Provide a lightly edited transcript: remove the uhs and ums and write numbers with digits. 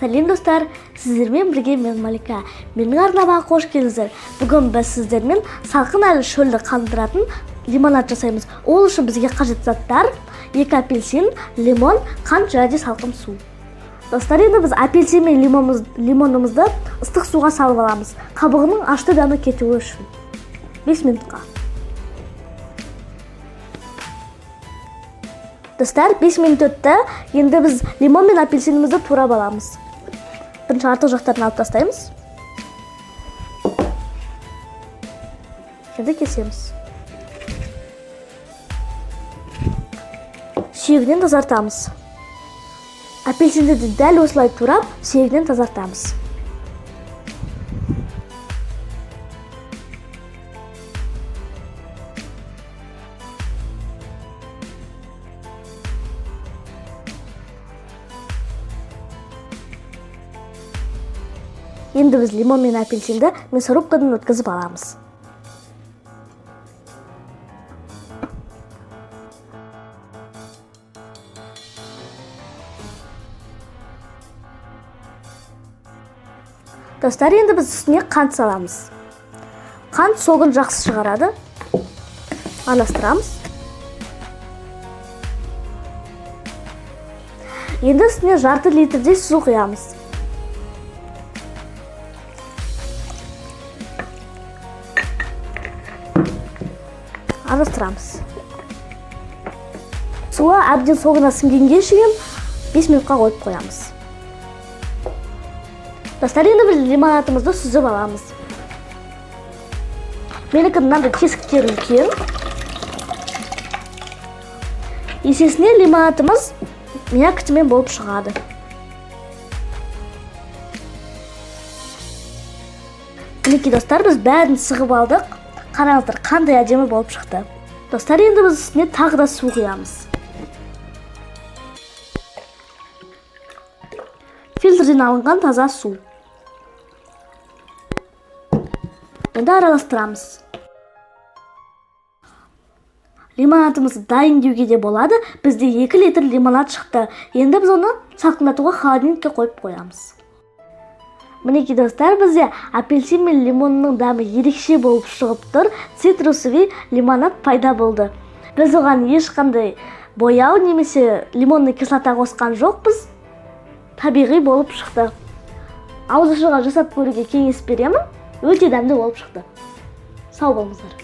Сәлем, достар! Сіздермен бірге мен, Малика. Менің арнама қош келдіңіздер. Бүгін біз сіздермен салқын әрі шөлді қандыратын лимонад жасаймыз. Ол үшін бізге қажет заттар: екі апельсин, лимон, қант және салқын су. Достар, енді біз апельсин мен лимонымызды ыстық суға салып аламыз, қабығының ашты дәмі кетуі үшін 5 минутқа. Достар, 5 минут өтті. Енді біз лимон мен апельсинімізді турап аламыз. Бірінші артық жақтарын алып тастаймыз. Енді кесеміз. Сүйегінен тазартамыз. Апельсинді де дәл осылай турап, сүйегінен тазартамыз. Енді біз лимон мен апельсинді мясорубкадан өткізіп аламыз. Достар, енді біз үстіне қант саламыз. Қант согын жақсы шығарады. Араластырамыз. Енді үстіне жарты литрдей су құямыз. Араластырамыз. Суы әбден согына сіңгенге шейін 5 минутқа қойып қоямыз. Достар, енді біз лимонадымызды сүзіп аламыз. Менікі мынандай тесіктері үлкен. Есесіне лимонадымыз мякотімен болып шығады. Мінекей, достар, біз бәрін сығып алдық. Қараңыздар, қандай әдемі болып шықты. Достар, енді біз үстіне тағы да су құямыз. Фильтрден алынған таза су. Енді араластырамыз. Лимонадымыз дайын деуге де болады. Бізде 2 литр лимонад шықты. Енді біз оны салқындатуға холодильникке қойып қоямыз. Мінекей, достар, бізде апельсин мен лимонның дәмі ерекше болып шығып тұр. Цитрусовый лимонад пайда болды. Біз оған ешқандай бояу немесе лимонный кислота қосқан жоқпыз. Табиғи болып шықты. Ауызашарға жасап көруге кеңес беремін. Өте дәмді болып шықты. Сау болыңыздар.